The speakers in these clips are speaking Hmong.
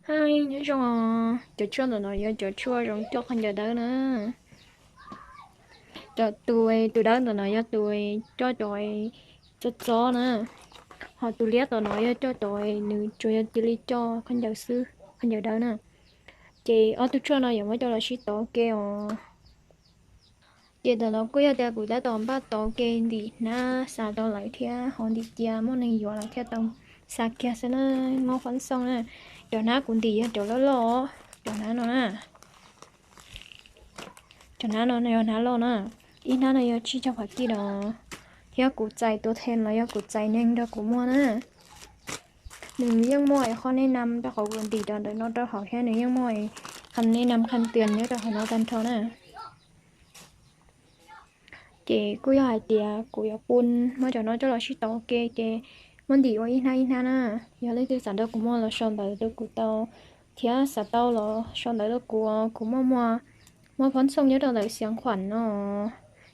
Hais nyob zoo os, cov tshuaj ntawm no yog cov tshuaj zoo coj khaub ncaws dawb na. Cov tus, tus dawb ntawm no yog tus coj cov txob txob na, ho tus liab tom no yog coj cov nws tsuas yog cia li coj khaub ncaws xwb, khaub ncaws dawb na. Ces ob tug tshuaj no yuav muab coj los sib tov ua ke os. Ces tam no kuj yog tias kuv tab tom npaj tov ua ke ntim hnab xa rau lawv thiab ho ntim cia muaj neeg yuav lawv thiaj tau xa kiag xwb na, muab fab xoo na. Cov hnab kuv ntim yog cov loj loj, cov hnab no na. Cov hnab no yog hnab loj na, ib hnab no yog tsib caug phav kij no, thiab kuv txais tua them los yog kuv txais neeg nrog kuv muag na. Nws yeej muaj qhov nej nam rau qhov kuv ntim rau ntawm no rau hauv thiab nws yeej muaj qhov nej nam qhov tias nyob rau hauv no tag nrho na. Ces kuj yog hais tias kuv yuav pun muab cov no coj los sib tov ua ke ces muab ntim ua ib hnab ib hnab na. Yog leej twg xav nrog kuv muag los sau ntawv rau kuv tau, thiab xav tau los sau ntawv rau kuv, kuv muaj muag, muaj fab xoo nyob rau ntawm xiav khuam no.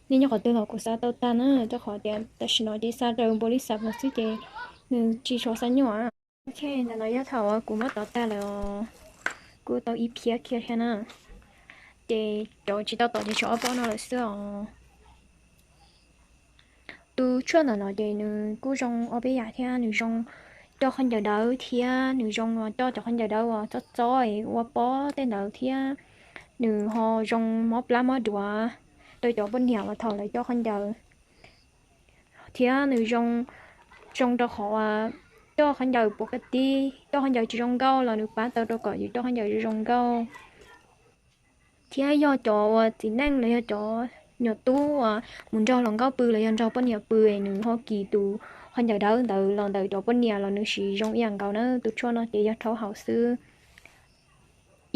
Nej nyob qhov twg los kuv xa tau tag na, rau qhov tias tam sim no ces xa raws npaum li xav los xwb ces nws tsis tshua xa nyuaj. Ok, ntawm no yog thaum kuv muab tov tag lawm, kuj tau ib phiab kiag thiab na. Ces cov tsis tau tov ces tshuav ob pob no lawm xwb os. Tus tshuaj ntawm no ces nws kuj zoo ob peb yam thiab, nws zoo coj khaub ncaws dawb thiab nws zoo coj cov khaub ncaws dawb uas txob txob ua pob tej ntawd thiab nws ho zoo mob plab mob duav rau cov poj niam uas thaum lawv coj khaub ncaws. Thiab nws zoo, zoo rau qhov coj khaub ncaws puav ka tib, coj khaub ncaws tsis zoo nkauj los nws pab tau rau kom yus coj khaub ncaws zoo nkauj. Thiab yog cov uas txiv neej los yog cov nyuam tub uas mus nrog hluas nkauj pw los yog nrog poj niam pw es nws ho kis tus khaub ncaws dawb ntawd los ntawm cov poj niam los nws siv zoo ib yam nkaus na. Tus tshuaj no ces yog rhaub haus xwb.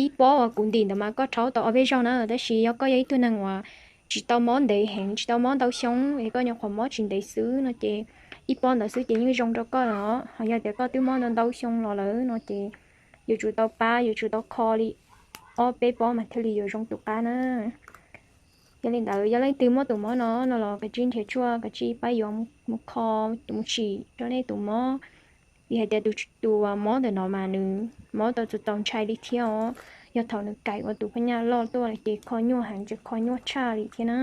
Ib pob uas kuv ntim ntawd mas koj rhaub tau ob peb zaug na, tab sis yog koj yog ib tug neeg uas tsis tau mob ntev heev, tsis tau mob ntau xyoo es koj nyuam qhuav mob tsis ntev xwb no ces ib pob ntawd xwb ces yeej zoo rau koj los, ho yog tias koj twb mob ntau ntau xyoo los lawm no ces yuav tsum tau pab, yuav tsum tau kho li ob peb pob mas thiaj li yuav zoo tus qab na. Yog li ntawd yog leej twg muaj tus mob no no los kav tsij nrhiav tshuaj kav tsij pab yuav mus kho, mus tsim rau nej tus mob. Vim hais tias tus mob ntawm no mas nws mob tau txaus txaus ntshai li thiab os. Yog thaum nws kaim ua tus phab nyaj loj tuaj ces kho nyuaj heev, tseem kho nyuaj tshaj li thiab na.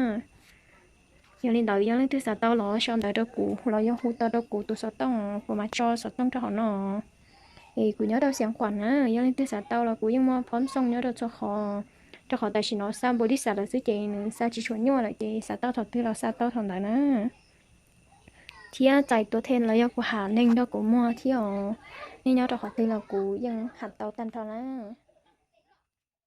Yog li ntawd yog leej twg xav tau los sau ntawv rau kuv los yog hu tau rau kuv tus xov tooj, kuv mam tso xov tooj rau hauv no. Es kuv nyob rau Xiav Khuam na, yog leej twg xav tau los kuv yeej muaj phab xoo nyob rau txhua qhov, rau qhov tam sim no xa npaum li xav lawm xwb ces nws xa tsis tshua nyuaj lawm ces xav tau thaum twg los xa tau thaum ntawd na. Thiab txais tuav them los yog kuv ham neeg nrog kuv muag thiab os, nej nyob rau qhov twg los kuv yeej ham tau tag nrho na.